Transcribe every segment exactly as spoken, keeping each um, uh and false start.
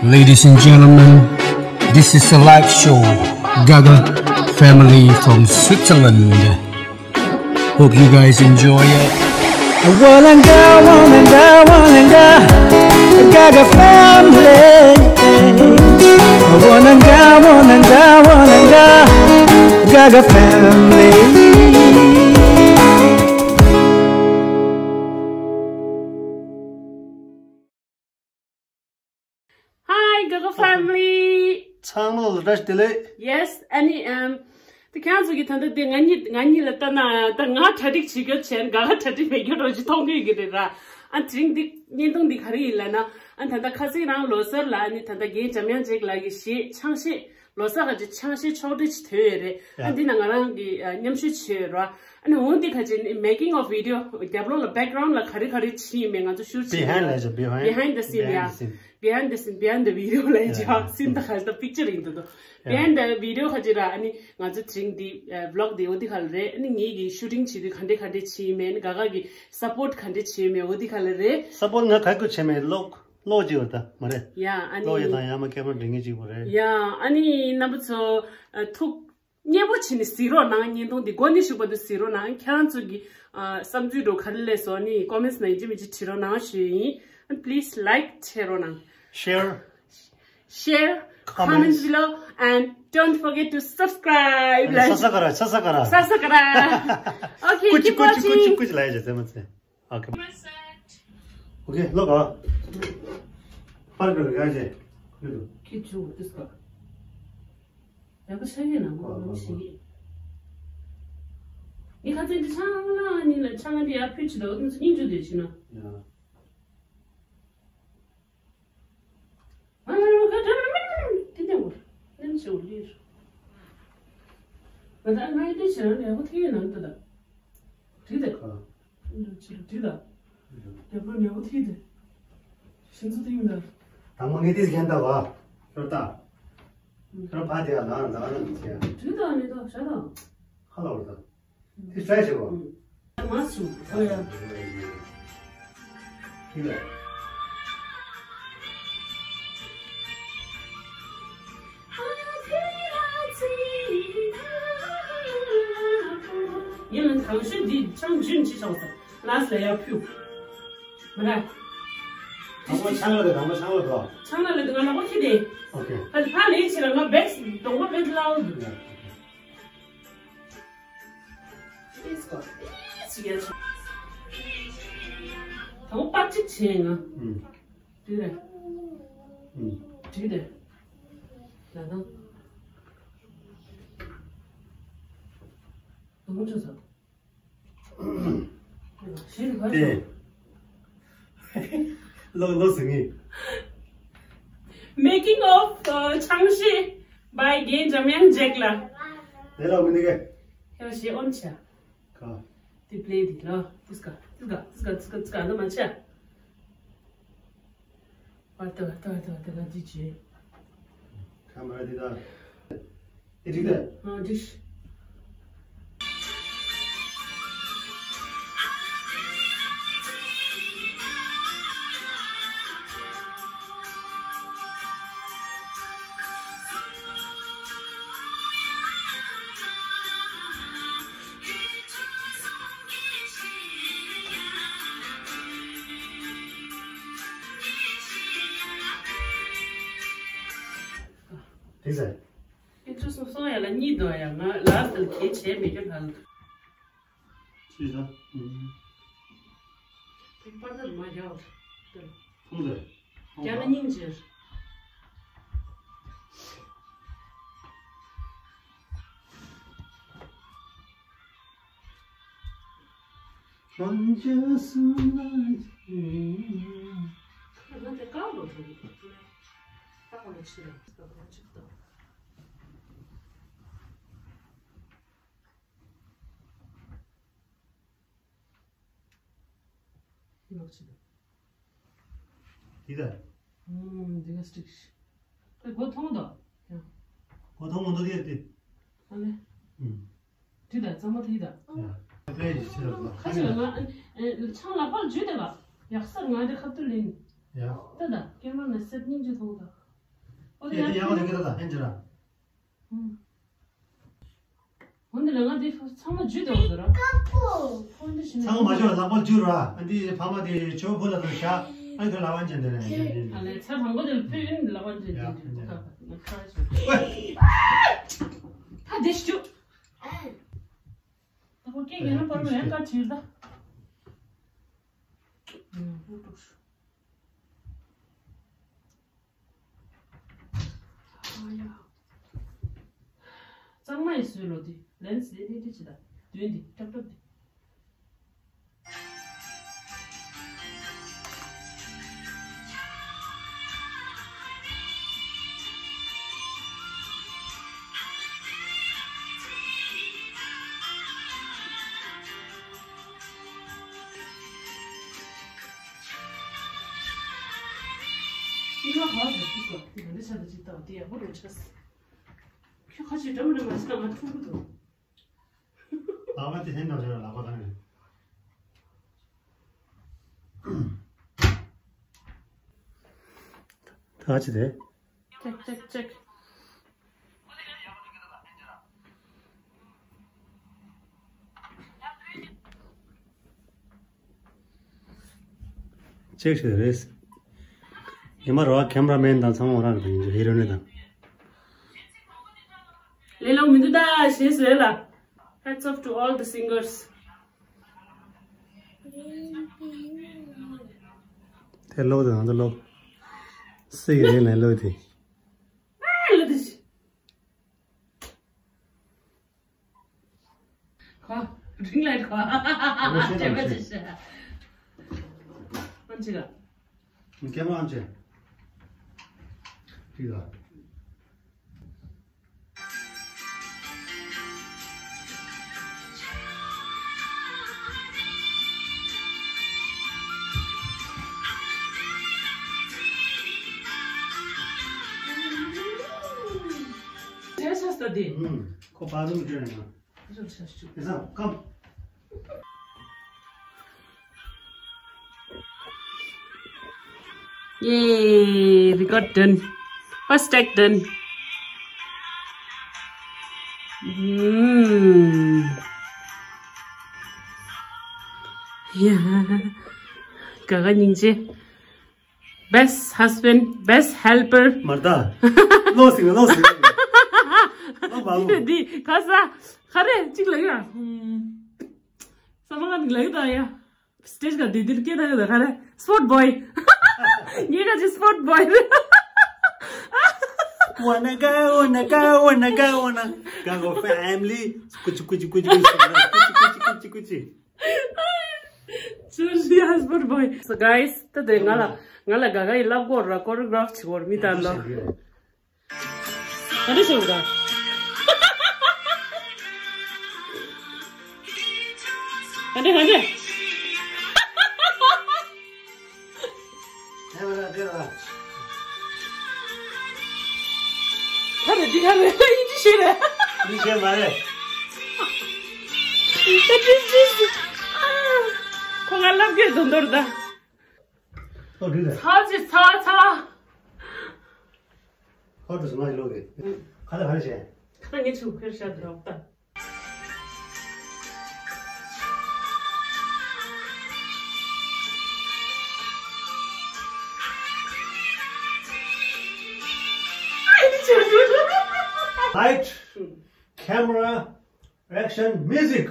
Ladies and gentlemen, this is a live show, Gaga family from Switzerland. Hope you guys enjoy it. Wananga, wananga, wananga, Gaga family. Wananga, wananga, wananga, Gaga family. Hi, Gaga family. ཚང་མ་ལ་བཀྲ་ཤིས་བདེ་ལེགས། Yes, ཨ་ནི་ཨམ། ད་ཁྱེད་ཚོ་གི་ད་ལྟ་དེ་ང་གཉིས་ང་གཉིས་ལ་ལྟ་ན་ད་ང་གྲ་སྒྲིག་བྱེད་རྒྱུ་བྱས་ན་ག་ག་གྲ་སྒྲིག་མེད་རྒྱུ་འདྲ་ཅིག་མཐོང་གི་ཡོད་ཀྱི་རེད་ར། ཨ་དེ་རིང་འདི་བརྙན་ཐུང་འདི་ག་རེ་ཡིན་ལབ་ན། ཨ་ད་ལྟ་ཁ་སང་རང་ལོ་གསར་ལ་ཨ་ནི་ད་ལྟ་རྒན་འཇམ་དབྱངས་ཅིག་ལགས་ཀྱི་གཞས་ཆང་གཞས། ལོ་གསར་ག་ཅིག་ཆང་གཞས་ཆོག་སྒྲིག་ཅིག་ཐོན་ཡོད་རེད། ཨ་ཡ། འདི་ན་ང་རང་གི་ཨ་མཉམ་ཞུགས་བྱས་ཡོད་ར། ཨ་ནི་འོ་འདི་ག་ཅིག་making of video རྒྱབ་ལོགས་ལ་background ལ་ག་རེ་ག་རེ་བྱས་ཡིན་མིན་ང་ཚོ་ཤུར་བྱས་Behind ལ་བྱ། Behind behind the scene. Behind the scene, yeah. Behind the scene, behind the video ལ་བྱ། Yeah. Scene ད་ག་ད་picture ཡིན་འདུག Yeah. Behind the video ག་ཅིག་ར། ཨ་ནི་ང་ཚོ་དེ་རིང་འདི་ཨ་vlog འདི་འོ་འདི་ག་ལ་རེད། ཨ་ནི་ངེད་ཀྱི་shooting བྱེད་དུས་ག་འདྲས་ག་འདྲས་བྱས་ཡིན་མིན། ག་ག་གི་support ག་འདྲས་བྱས་ཡིན་མིན་འོ་འདི་ག་ལ་རེད། Support ང་ག་གི་བྱས་མེད། ལོག་ལོག་ཅིག་ཡོད་ད་མ་རེད། ཡ་ཨ་ནི། ལོག་ཡོད་དང་ཡང་མ་camera འདྲེན་མཁན་ཅིག་པོ་རེད། ཡ་ཨ་ནི་རྣམ་པ་ཚོ་ཨ་ཐུགས་མཉེས་པོ་བྱས་ནས་གཟིགས་རོགས་གནང་། བརྙན་ཐུང་འདི་འགོ་ནས་མཇུག་བར་དུ་གཟིགས་རོགས་གནང་། ཁྱེད་རང་ཚོ་གི་ཨ་བསམ་ཚུལ་འདྲ་ག་རེ་སླེབས་སོང་ནི་comments ནང་ཡིན་གཅིག་མིན་གཅིག་བྲིས་རོགས་གནང་ཞུ་ཡིན། Please like བྱེད་རོགས་གནང་། Share. Share, comments below, and don't forget to subscribe. ལ་ས་ས་ཀ་ར། ས་ས་ཀ་ར། ས་ས་ཀ་ར། Okay, keep watching. ཀུ་ཅི་ཀུ་ཅི་ཀུ་ཅི་ལ་ཡ་ཇ་ཚེ་མ་ཚེ། Okay. Okay, look up. ཁྱེད་ཚོ་དེ་སྐབས་ཡག་པོ་ཆགས་ཀྱི་ཡོད་ན་མ་ཤེས་ཀྱི། ངས་ཁ་ཚན་འདི་ཆང་ལ་ནི་ལ་ཆང་འདི་ཡར་ཕུད་ཅི་འདུག་དེ་ཚོ་སྙིང་རྗེ་འདོད་ཅི་ན། ཡ། ང་ལ་རོ་ཁ་འདྲ་མི་མི་མི་དེ་འདྲ་བོ་ནམ་ཞིག་ལུས། ང་ད་ང་ཡི་དེ་བྱས་ན་ཡག་པོ་ཐིག་ཡོད་ན་འདི་ད། དེ་ད། ཁ། འདི་ཕྱིར་དེ་ད། ཡག་པོ་ཡག་པོ་ཐིག་དེ། ཤིན་ཙུ་ཐིག་མི་ད། དང་པོ་ངས་དེ་ཟིག་ཁྱེར་ད་བ། ཤོར་ད། ཁྱོད་ཕ་དེ་ཡ་ལ་ལ་ལ་མི་བྱེད། དེ་ད་ནི་ད་ཤ་ད། ཁ་ལ་བར་ད། དེ་ཧྲ་ཞེས་པ། མ་སུ་ཁོ་ཡ། ཁྱི་ལ། ཡིན་ལ་དང་ཤོས་འདི་ཆང་རྒྱུན་ཅི་ཆང་ཟེར། ལ་སི་ལ་ཡར་ཕུ། མ་ར། དང་པོ་ཆང་ལ་དང་པོ་ཆང་ལ་དོ། ཆང་ལ་ལ་དང་ང་ལ་ཁོ་ཁྱི་དེ། Okay. ཕ་ཕ་ལས་ཆེ་ལ་ང་བེག་སི་གདོང་པ་བེད་ལའོ། Yeah. དང་པོ་པར་གཅིག་བྱས་ང་། ཨུམ། དུས་རེད། ཨུམ། དུས་རེད། ལ་དང་། དུང་ཆུ་ཚོ། ཞེས་ག་ཏེ། ལོ་ལོ་ཟིན་ངེས། Making of ཆང་གཞས་by རྒན་འཇམ་དབྱངས་ཇེག་ལགས། དེ་ལ་མི་འདི་གས། ཧེ་བ་ཞེས་ཨོན་ཆ། ག། དེ་པི་ལེ་དེ་ལ། དིས་ཀ་དིས་ཀ་དིས་ཀ་དིས་ཀ་དིས་ཀ་འདི་མ་ཆ། ཨ་ཏི་ཨ་ཏི་ཨ་ཏི་ཨ་ཏི་ག་ཅི་ཅི། ཁམ་ར་དི་ད། ཨེ་འགྲིག་ད། ཨ་འགྲིག་དེ་ཟེར། ཨི་ཚོ་སོང་སོང་ཡ་ལ་གཉིད་འདུག་ཡ། ང་ལ་སལ་གེ་བྱས་མེད་རྒྱུ་ལ། ཅི་ཟ། ཨུམ། དེ་པར་ད་མ་རྒྱག་ཐུང་ཟེར། རྒྱ་ལ་སྙིང་རྗེ། ང་དེ་དཀར་ལོ་ཐོག་གི་ཐོག་ཐོག་ལ་ལྟ་གོ་ལ་ཕྱི་ལ་ལྟ་གོ་ལ་ཕྱི་ལ་ལྟ། ལོག་ཕྱི་ལ། འདི་ད། ཨུམ། འདི་ག་སྟིག་ཤི། ཁོས་མགོ་མཐོང་དོ། ཡ། མགོ་མཐོང་མ་མཐོང་དེ་ཡ་དེ། ཨ་ལེ། ཨུམ། དེ་ད་གཙང་མ་དེ་ད། ཡ། ཨ་ལེ་ཡི་ཕྱི་ལ་ལ། ཁ་ཅིག་ལ་ང་ཨ་ཨ་ཆང་ལག་པར་འཇུས་དེ་ལ། ཡག་སར་ང་དེ་ཁ་ཐུར་ལེན། ཡ། ད་ད་ཀེམ་ར་ན་སེབ་སྙིང་རྗེ་མཐོང་ད། ཨེ་དེ་ཡག་པོ་ལས་ཀ་ད་ལྷན་ཅིག་ར། ཧུམ། འོན་ཏེ་ལས་ཀ་འདི་ཚང་མ་ཇུས་དང་ཟེར་ར། ཧོན་འདི་ཞིག་ཚང་མ་མ་ཇུས་ལག་པ་ཇུས་ར། ཨ་འདི་ཕ་མ་དེ་ཇོ་བུ་ལ་དང་བཞག་ཨ་ཁོ་ལག་པ་ཅན་དེ་ལ་ཡང་ཡང་ཡང་། ཨ་ལས་ཚ་དང་པོ་དེ་ལ་ཕུད་ཡོན་ལག་པ་ཅན་དེ་ཡ་དེ་ཡ། ཁ་ཁ་ཁ་ཁ་ཁ། ད་དེ་ཞུ། ད་ཁོ་སྐད་ཡོད་ན་པར་མ་ཡང་བཀའ་ཁྲིར་ད། ཨུ་ཀྲུག་ཤུ། ཨ་ཡ། གཙང་མ་ཡི་བཟོས་ལོ་དེ་ལན་སི་ནི་དེ་ཅི་ད་དུས་འདི་ཀྲབ་ཀྲབ་དེ། ཁྱི་ལ་ཧ་ཟེར་ཁྱི་སོ་དེ་ག་འདྲ་ཆགས་འདུག་ཅིག་ལྟ་བ་དེ་ཡག་པོ་རུ་ཆགས། ཁྱོད་ཁ་ཆེ་འདྲ་མི་འདྲ་མ་ཤི་ན་ང་ཁྲོ་གི་འདུག་ལག་པ་དེ་ལྷན་འདྲ་བྱས་ལག་པ་གང་རེད། ད་ཅི་རེད། ཅེག་ཅེག་ཅེག་ཅེག་བྱེད་རེད། ཉི་མ་རོ་ཁེམ་ར་མེན་དང་ཚང་མ་རང་གི་དང་ཡིན་ཧི་རོ་ནི་དང་། ལེ་ལོ་མི་འདུག་ད་ཞེས་ཟེར་ལ། Hats off to all the singers. དེ་ལོག་དང་དེ་ལོག་སི་གི་རིང་ལ་ལོག་དེ། ཨ་ལོག་དེ། ཁོ། རིང་ལ་ཁོ། ཨ་ནི་ཤེས་དྲན་པ་ཅི་ཤེས། ཨམ་ཆི་ལ། ཀེ་མ་ཨམ་ཆི། ཁྱི་ལ། དེ་ས་ས་དེ། ཁོ་པ་རུ་འདྲ་ན། Yay, we got done. First take done. Mm. Yeah. ག་ག་སྙིང་རྗེ། Best husband, best helper. མར་ད། ལོ་སིང་ལོ་སིང་། ལོ་བ་ལོ། འདི་ཁ་ས། ཁ་རེ་གཅིག་ལ་ཡ། ས་མ་ག་ལ་ཡ་ད་ཡ། སི་ཊེ་ཇི་ག་དེ་དེར་སྐད་ད་ཡ་ད་ཁ་རེ། སི་པོར་ཊི་བོའི། ངས་ག་ཅི་སི་པོར་ཊི་བོའི། Wanna go, wanna go, wanna go, wanna go, family. ཀུ་ཅི་ཀུ་ཅི་ཀུ་ཅི་ཀུ་ཅི། ཅོ་ཞི་ཡ་སི་པོར་ཊི་བོའི། So guys, ད་དེ་ང་ལ་ང་ལ་ག་ག་ཡི་ལབ་གོ་ར་ཀོ་རི་གྷ་རབ་བྱེད་གོ་ར་མི་ད་ལོ། ག་རེ་བྱེད་གོ་ར། ག་རེ་ག་རེ། ཁ་རེ་འདི་ཁ་རེ་ཡིན་ཅི་ཤེས་རེད། ཡིན་ཤེས་མ་རེད། ད་ཏིས་ཏིས། ཁོ་ང་ལབ་གི་འདུག་མདོར་ད། ཨོ་འདི་རེད། ཚ་ཅི་ཚ་ཚ། ཁོ་ཏུ་སུ་མ་ལོ་གི། ཁ་ད་ག་རེ་བྱས། ཁ་ད་ངས་ཆུ་ཁེར་ཤ་དུ་རོགས་ད། Light, camera, action, music.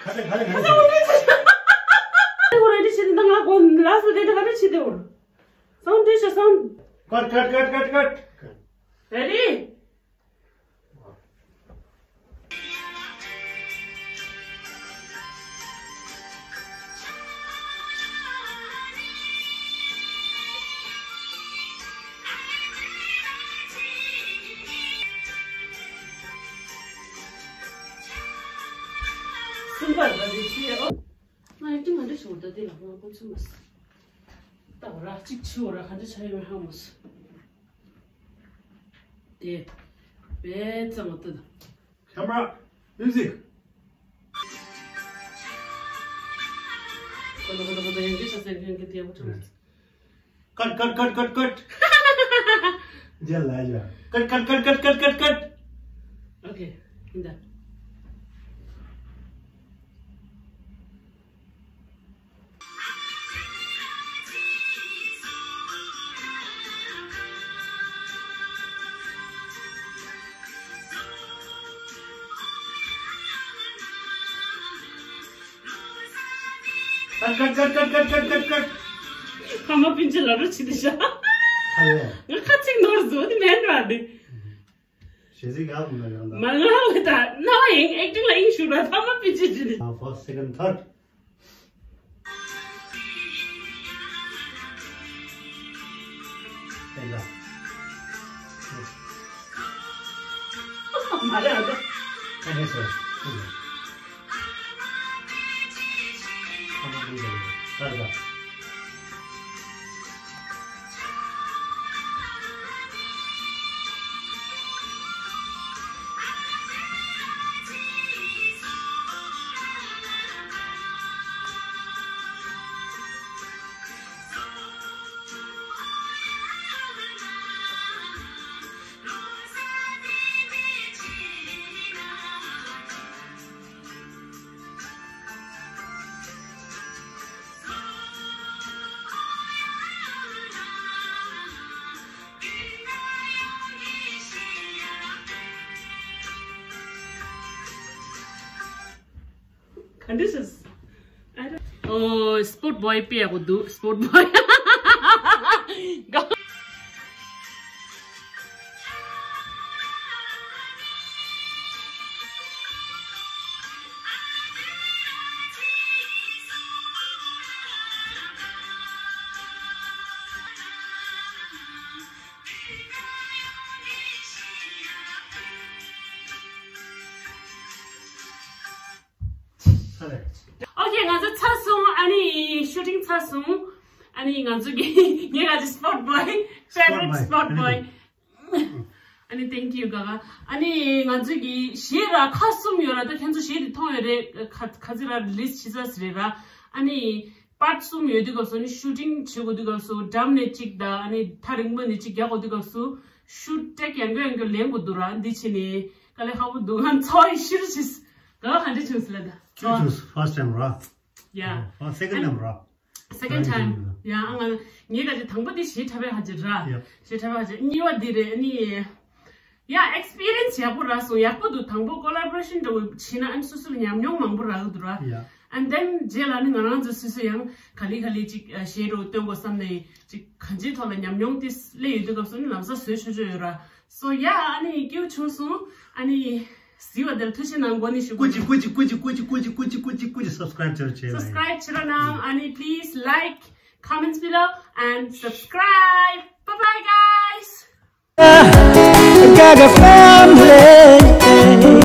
ཁ་ཏ་ཁ་ཏ་ཁ་ཏ། ཁོ་རེ་ཌི་བྱེད་དེ་ང་གོ་ལ་སུ་དེ་ཁ་ཏ་བྱེད་དེ་འོ། སའུན་ཌི་ཤ་སའུན་ཌི། ཀཊ་ཀཊ་ཀཊ་ཀཊ་ཀཊ། རེ་ཌི། ཚུན་པར་ལ་རེ་ཆེ་ཨོ། ང་ཡིན་དུས་ང་འདྲ་ཞུ་ད་དེ་ལ་ང་ཁོ་ཚུན་མ་སི། ད་བ་ར་གཅིག་ཆུ་བ་ར་ག་འདྲ་ཆ་ཡོད་མེད་ཧ་མ་སི། དེ་བས་ཙམ་ང་ད་ད། Camera, music. ཁོ་ད་ཁོ་ད་ཁོ་ད་ཡང་གི་ཆ་སེ་ཡང་གི་དེ་ཡང་ཁོ་ཚུན་མ་སི། Cut, cut, cut, cut, cut. རྒྱལ་ལ་ཡ། Cut, cut, cut, cut, cut, cut, cut. Okay, ཡིན་ད། Cut, cut, cut, cut, cut, cut, cut, cut. ཕ་མ་སྤུན་མཆེད་ལ་རོ་ཆི་དི་ཤ། ཧ་ལས། ང་ཁ་ཅིག་ནོར་བཟོ་དི་མེན་ར་དི། ཞེ་ཚིག་ཡག་མ་ཡོང་ད། མ་ང་ལ་ད་ན་བ་ཡིན་ཨེག་ཊིང་ལ་ཡིན་ཞུ་ར་ཕ་མ་སྤུན་མཆེད་ཅི་དི། ཨ། First, second, third. དེ་འདྲ། མ་རེད་ཨ། ཁ་ནས་སོ། ཁ་ནས་སོ། ད་ད། ག་འདྲ་ཞིག་ཨོ། སྤོར་ཊི་བོའི་དཔེ་ཡག་པོ་འདུག་སྤོར་ཊི་བོའི། ཨོ་ཁེ། ང་ཚོ་ཚར་སོང་། ཨ་ནི་ཤུ་ཊིང་ཚར་སོང་། ཨ་ནི་ང་ཚོ་གི་ངའི་ང་ཚོ་སྤོར་ཊི་བོའི། ཕེ་ཝ་རི་ཊི་སྤོར་ཊི་བོའི། ཨ་ནི་thank you ག་ག་ཨ་ནི་ང་ཚོ་གི་གཞས་ར་ཁ་གསུམ་ཡོད་ར། ད་ཁྱེད་ཚོ་གཞས་དེ་མཐོང་ཡོད་རེད། ཁ་ཁ་ཚིག་ར་རི་ལི་སི་བྱེད་ས་རེད་ར། ཨ་ནི་པཱར་ཊི་གསུམ་ཡོད་དུས་སྐབས་སུ་ནི་ཤུ་ཊིང་བྱེད་དགོས་དུས་སྐབས་སུ་འགྲམ་ནས་གཅིག་དང་ཨ་ནི་ཐག་རིང་པོ་ནས་གཅིག་རྒྱག་དགོས་དུས་སྐབས་སུ་ཤུ་ཊེག་ཡང་སྐྱར་ཡང་སྐྱར་ལེན་དགོས་འདུག་ར། འདི་བྱས་ནས་དཀའ་ལས་ཁག་པོ་འདུག་ང་ཚོ་ཡི་ཤི་རུ་ཕྱིན། ག་ག་འདྲ་བྱུང་སོང་ལ་ད། ཁྱོད་ཁྱོད་first time ར། Yeah. ཨ། second time ར། Second time. Yeah. ཨ། ང་ངའི་ག་ཅི་དང་པོ་དེ་གཞས་འཁྲབ་པའི་ཧ་ཅི་ར། Yeah. གཞས་འཁྲབ་པའི་ཧ་ཅི། གཉིས་པ་འདི་རེད། ཨ་ནི། Yeah, experience ཡག་པོ་རག་སོང་། ཡག་པོ་འདུག་དང་པོ་collaboration འདྲ་བོ་བྱས་ན་ཨ་ནི་སོ་སོ་ལ་ཉམས་མྱོང་མང་པོ་རག་གི་འདུག་ར། Yeah. And then རྗེས་ལ་ནི་ང་རང་ཚོ་སོ་སོ་ཡང་ག་ལེ་ག་ལེ་ཅིག་གཞས་འདྲ་བོ་སྟོན་དགོས་བསམ་ནས་ཅིག་གང་ཅིའི་ཐོག་ལ་ཉམས་མྱོང་དེ་སླེབས་ཡོད་དུས་སྐབས་སུ་ནི་ལམ་སང་བཟོས་ཆོག་ཆོག་ཡོད་ར། So yeah, ཨ་ནི་སྐྱིད་པོ་བྱུང་སོང་། ཨ་ནི། གཟིགས་པ་དེར་ཐུགས་རྗེ་གནང་དགོངས་ནས་ཞུ། ཀུ་ཅི་ཀུ་ཅི་ཀུ་ཅི་ཀུ་ཅི་ཀུ་ཅི་ཀུ་ཅི་ཀུ་ཅི་subscribe བྱེད་རོགས་བྱེད། Subscribe བྱེད་རོགས་གནང་། ཨ་ནི་please like, comments below and subscribe. Bye bye guys. Gaga family.